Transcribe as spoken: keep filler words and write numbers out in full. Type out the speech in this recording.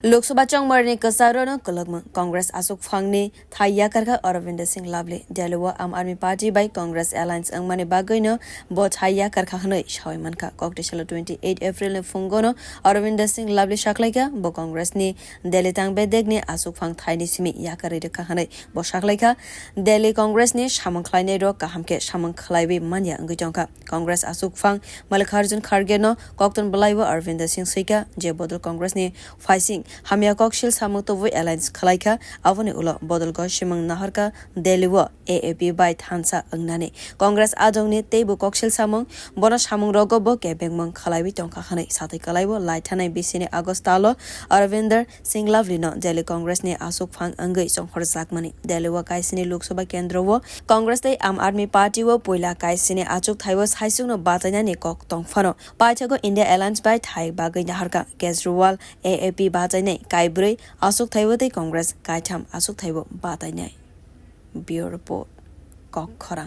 Lok Sabha chongmarni kwcharo no kwlwkmung. Congress aswk phangni thai yakarkha Aravind Singh Lavely. Delhi o Aam Aadmi Party bai Congress alliance wngmani bagwi no bo thai yakarkha hwnwi sawi mankha. Kokte salo twenty eight April ni phungo no Aravind Singh Lavely saklaikha, bo Congress ni Delhi tang bedek ni aswk phang thai ni simi yakarwi rwkha hwnwi bo saklaikha. Delhi Congress ni samung khlainai rok kaham khe samung khlaiwi manya wngwi tongkha. Congress aswk phang Mallikarjun Kharge no kokton bwlaibo Aravind Singh swikha, je bodol Congress ni phaising hamya koksil samung tubui alliance khwlaikha, aboni ulo bodol gosimung naharkha Delhi o A A P bai thansa wngnani. Congress adongni teibo koksil samung, bono samung rogo bo kebengmung khwlaiwi tongkha hwnwi satwi kwlaibo lai thanai bisini August talo Aravind Singh Lavely no Delhi Congress ni aswk phang wngwi chongkhorjakmani. Delhi o kaisini Lok Sabha kendro o Congress tei Aam Aadmi Party o puila kaisini achukthai o saichung no batainani kok tongphano, paithago India Alliance bai thai bagwi naharkha. Kejriwal A A P batainai kaibrwi achukthai o tei Congress kaitham achukthai o batainai. Bureau Report, Kok Khorang.